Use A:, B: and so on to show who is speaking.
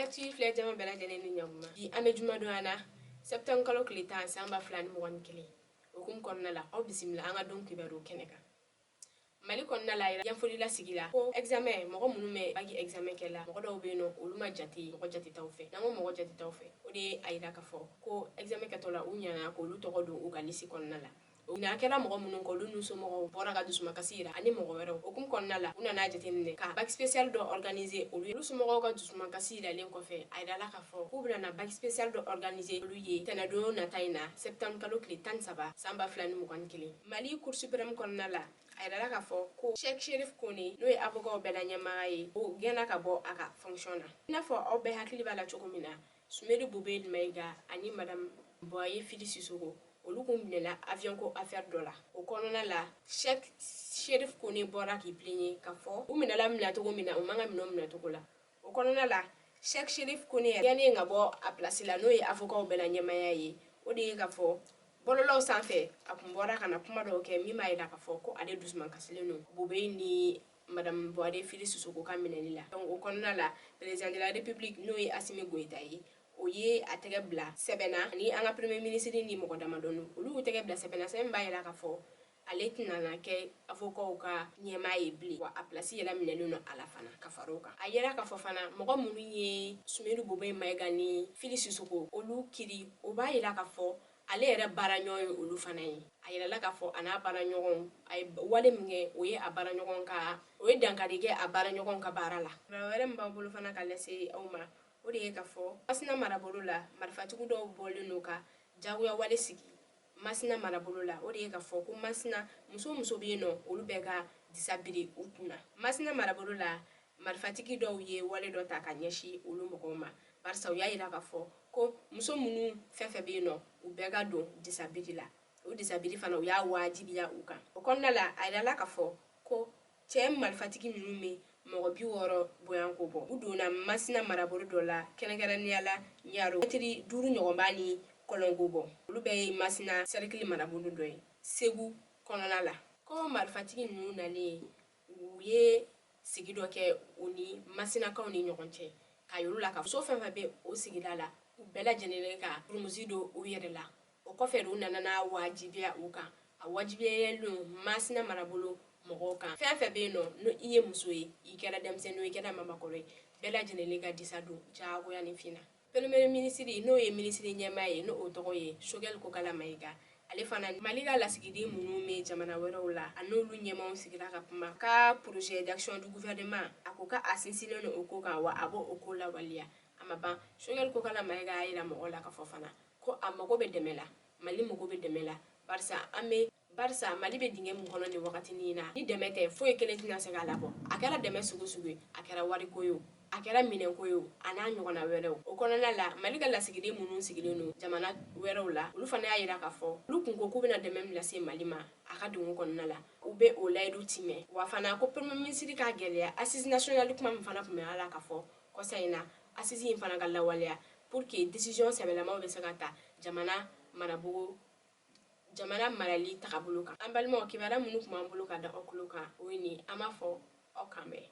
A: Actu filɛ jama bɛɛ lajɛlen ni ɲakuma. Bi an bɛ jumadon an na, septembre kalo tile 10, san 2021. O hukumu kɔnɔna la, aw bisimila an ka don kibaru kɛnɛ kan. Mali kɔnɔna la, yanfolila sigi la ko examen, mɔgɔ minnu bɛ bac examen kɛ la, mɔgɔ dɔw bɛ yen nɔ, olu ma jate mɔgɔ jatetaw fɛ. N'an ko mɔgɔ jatetaw fɛ, o de ye a yira k'a fɔ ko examen kɛtɔ la, u ɲana k'olu tɔgɔ don u ka lisi kɔnɔna la. Ɲina kɛra mɔgɔ minnu kɔ, olu n'u somɔgɔw bɔra ka dusumakasi yira ani mɔgɔ wɛrɛw. O hukumu kɔnɔna la, u nana jateminɛ ka bac spécial dɔ organiser olu ye. Olu somɔgɔw ka dusumakasi yiralen kɔfɛ, a yirala k'a fɔ k'u bɛna na bac spécial dɔ organiser olu ye tɛnɛdon nata in na, septembre kalo tile 13, san 2021. Mali Cour suprême kɔnɔna la, a yirala k'a fɔ ko Cheikh Chérif Kone, n'o ye avocat bɛɛ la ɲɛmaga ye, o gɛnna ka bɔ a ka fonction na. I n'a fɔ aw bɛɛ hakili b'a la cogo min na, Soumeylou Boubèye Maïga ani madame Bouaré Fily Sissoko, olu kun minɛla avion ko affaire dɔ la. O kɔnɔna la, Cheikh Chérif Kone bɔra k'i plaigner k'a fɔ u minɛla minɛ cogo min na, u man ka minɛ o minɛ cogo la. O kɔnɔna la, Cheikh Chérif Kone gɛnnen ka bɔ a place la, n'o ye avocat bɛɛ la ɲɛmaya ye, o de ye k'a fɔ bɔlɔlɔw sanfɛ, a kun bɔra ka na kuma dɔw kɛ min b'a yira k'a fɔ ko ale dusuman kasilen don Boubèye ni madame Bouaré Fily Sissoko ka minɛli la. Donc o kɔnɔna la, président de la République, n'o ye Assimi Goïta ye, o ye a tɛgɛ bila sɛbɛn na ani an ka premier ministre ni mɔgɔ damadɔni, olu y'u tɛgɛ bila sɛbɛn na, sɛbɛn b'a yira k'a fɔ ale tɛna na kɛ avocat ka ɲɛmaa ye bilen, wa a place yɛrɛ minɛlen don a la fana. Ka fara o kan, a yira k'a fɔ fana mɔgɔ minnu ye Soumeylou Boubèye Maïga ni Fily Sissoko olu kiri, o b'a yira k'a fɔ ale yɛrɛ baara ɲɔgɔn ye olu fana ye. A yirala k'a fɔ a n'a baara ɲɔgɔn, a ye wale min kɛ, o ye a baara ɲɔgɔn ka, o ye dankari kɛ a baara ɲɔgɔn ka baara la. Wɛrɛ min b'an bolo fana ka lase aw ma, o de ye k'a fɔ Masina marabolo la, marifatigiw dɔw bɔlen don ka jagoya wale sigi Masina marabolo la. O de ye k'a fɔ ko Masina muso muso bɛ yen nɔ, olu bɛɛ ka disa biri u kunna. Masina marabolo la, marifatigi dɔw ye wale dɔ ta ka ɲɛsin olu mɔgɔw ma, barisa u y'a yira k'a fɔ ko muso minnu fɛn fɛn bɛ yen nɔ, u bɛɛ ka don disabiri la. O disabiri fana, u y'a wajibiya u kan. O kɔnɔna la, a yirala k'a fɔ ko cɛ marifatigi ninnu bɛ mɔgɔ 60 bonya ko bɔ. U donna Masina marabolo dɔ la, kɛrɛnkɛrɛnnenya la Ɲaro, mɛtiri 5 ɲɔgɔn b'a ni Kɔlɔnko bɔ. Olu bɛɛ ye Masina cercle marabolo dɔ ye Segu kɔnɔna la. Ko marifatigi ninnu nalen, u ye sigi dɔ kɛ u ni Masinakaw ni ɲɔgɔn cɛ, k'a yir'u la ka muso fɛn fɛn bɛ o sigida la, u bɛɛ lajɛlen ka burumusi don u yɛrɛ la. O kɔfɛ de, u nana n'a wajibiya u kan. A wajibiyalen don Masina marabolo mɔgɔw kan, fɛn fɛn bɛ yen nɔ, n'o i ye muso ye, i kɛra denmisɛnnin ye, i kɛra mamakɔrɔ ye, bɛɛ lajɛlen ka disa don diyagoya ni finna. Premier ministre, n'o ye minisiri ɲɛmaa ye, n'o o tɔgɔ ye Choguel Kokalla Maïga, ale fana, Mali ka lasigiden minnu bɛ jamana wɛrɛw la, a n'olu ɲɛmaaw sigira ka kuma ka projet d'action du gouvernement. A ko k'a sinsinlen don o ko kan, wa a b'o o ko lawaleya. A ma ban, Choguel Kokalla Maïga y'a yira mɔgɔw la k'a fɔ fana ko a mago bɛ dɛmɛ la, Mali mago bɛ dɛmɛ la, barisa an bɛ, barisa Mali bɛ dingɛ min kɔnɔ nin wagatinin in na, ni dɛmɛ tɛ, foyi kelen tɛna se k'a labɔ. A kɛra dɛmɛ sugu sugu ye, a kɛra wariko ye o, a kɛra minɛnko ye o, a n'a ɲɔgɔnna wɛrɛw. O kɔnɔna la, Mali ka lasigiden minnu sigilen don jamana wɛrɛw la, olu fana y'a yira k'a fɔ olu kun ko k'u bɛna dɛmɛ min lase Mali ma a ka degun kɔnɔna la, u bɛ o layidu timɛ. Wa fana ko premier ministre k'a gɛlɛya, assise nationale kuma min fana tun bɛ a la k'a fɔ kɔsa in na, assise in fana ka lawaleya pour que décision sɛbɛlamaw bɛ se ka ta jamana marabogo, jamana marali tagabolo kan. An balimaw, kibaruya minnu tun b'an bolo ka da aw tulo kan, o ye nin. An b'a fɔ aw kan bɛn.